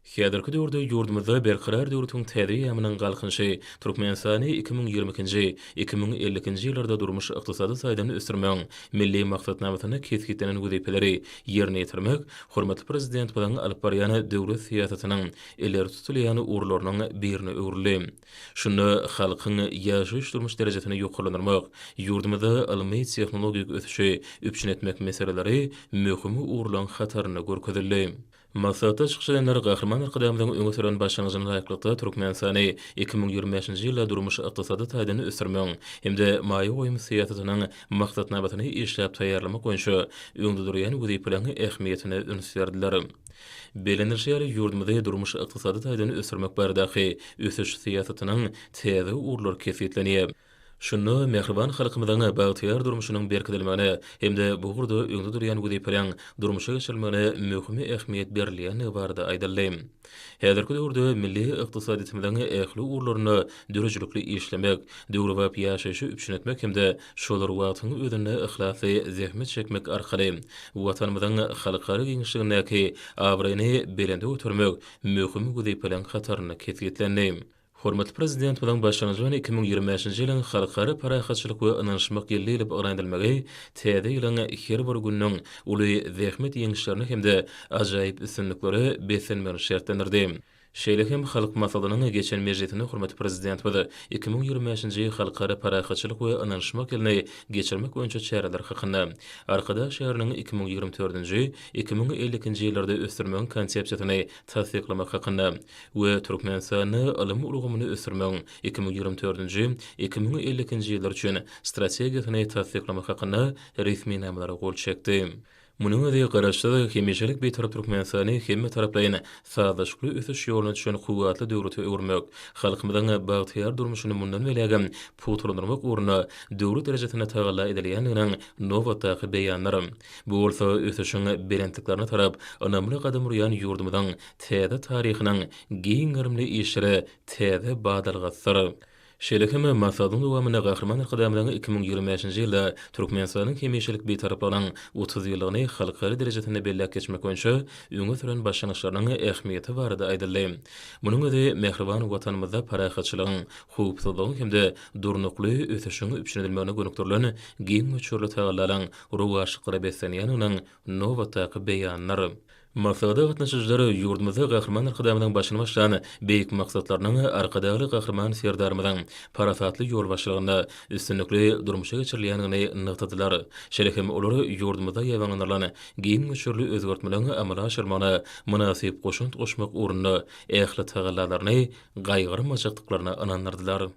Häzirki döwürde ýurdumyzda Berkarar döwletiň täze eýýamynyň Galkynyşy, Türkmenistany 2022-nji, 2052-nji ýyllarda durmuş-ykdysady taýdan ösdürmegiň Milli maksatnamasynda kesgitlenen wezipeleri ýerine ýetirmek hormatly Prezidentimiziň alyp barýan döwlet syýasatynyň ileri tutulýan ugurlarynyň birine öwrüldi. Şunda halkyň ýaşaýyş-durmuş derejesini ýokarlandyrmak, ýurdumyzda ylmy-tehnologik ösüşi üpjün etmek meseleleri möhüm ugurlaryň hatarynda görkezildi. Maslahatda çykyş edenler Gahryman Arkadagymyzyň öňe süren başlangyjyna laýyklykda Türkmenistany 2025-nji ýylda durmuş-ykdysady taýdan ösdürmegiň hem-de maýa goýum syýasatynyň maksatnamasyny işläp taýýarlamak boýunça öňde durýan wezipeleriň ähmiýetine üns berdiler. Bellenilişi ýaly, ýurdumyzy durmuş-ykdysady taýdan ösdürmek baradaky ösüş syýasatynyň täze ugurlary kesgitlenýär. Şunda mähriban halkymyzyň bagtyýar durmuşynyň berkidilmegine hem-de bu ugurda öňde durýan wezipeleriň durmuşa geçirilmegine möhüm ähmiýet berilýändigi barada aýdyldy. Häzirki döwürde milli ykdysadyýetimiziň ähli ugurlarynda döredijilikli işlemek, döwrebap ýaşaýşy üpjün etmek hem-de şol bir wagtyň özünde yhlasly zähmet çekmek arkaly Watanymyzyň halkara giňişligindäki abraýyny belende götermek möhüm wezipeleriň hatarynda kesgitlendi. Hormatly Prezidentimiziň başlangyjy bilen 2025-nji ýylyň Halkara parahatçylyk we ynanyşmak ýyly diýlip yglan edilmegi täze ýylyň her bir gününiň uly zähmet ýeňişlerine hem-de ajaýyp üstünliklere beslenmegini şertlendirdi. Şeýle hem Halk Maslahatynyň geçen mejlisinde hormatly Prezidentimiz 2025-nji Halkara parahatçylyk we ynanyşmak ýylyny geçirmek boýunça çäreler hakynda, Arkadag şäheriniň 2024-nji, 2052-nji ýyllarda ösdürmegiň Konsepsiýasyny tassyklamak hakynda we Türkmenistanda ylym ulgamyny ösdürmegiň 2024-nji, 2052-nji ýyllar üçin Strategiýasyny tassyklamak hakynda resminamalara gol çekdi. Munuň özi Garaşsyz, hemişelik Bitarap Türkmenistany hemmetaraplaýyn sazlaşykly ösüş ýoluna düşen kuwwatly döwlete öwürmek, halkymyzyň bagtyýar durmuşyny mundan beýlägem pugtalandyrmak ugrunda döwlet derejesinde tagalla edilýändiginiň nobatdaky beýanydyr. Bu bolsa ösüşiň belentliklerine tarap ynamly gadam urýan ýurdumyzyň täze taryhynyň giň gerimli işlere täze badalgasydyr. Şeýle hem maslahatyň dowamynda Gahryman Arkadagymyzyň 2025-nji ýylda Türkmenistanyň hemişelik Bitaraplygynyň 30 ýyllygyny halkara derejesinde belläp geçmek boýunça öňe süren başlangyçlarynyň ähmiýeti barada aýdyldy. Munuň özi mähriban Watanymyzda parahatçylygyň, howpsuzlygyň hem-de durnukly ösüşiň üpjün edilmegine gönükdirilen giň möçberli tagallalaryň rowaçlyklara beslenýändiginiň nobatdaky beýanydyr. Maslahata gatnaşyjylar ýurdumyzda Gahryman Arkadagymyzyň başyny başlan beýik maksatlarynyň Arkadagly Gahryman Serdarymyzyň parasatly ýolbaşçylygynda üstünlikli durmuşa geçirilýändigini nygtadylar. Şeýle hem olar ýurdumyzda ýaýbaňlandyrylan giň möçberli özgertmeleriň amala aşyrylmagyna mynasyp goşant goşmak ugrunda ähli tagallalaryny gaýgyrmajakdyklaryna ynandyrdylar.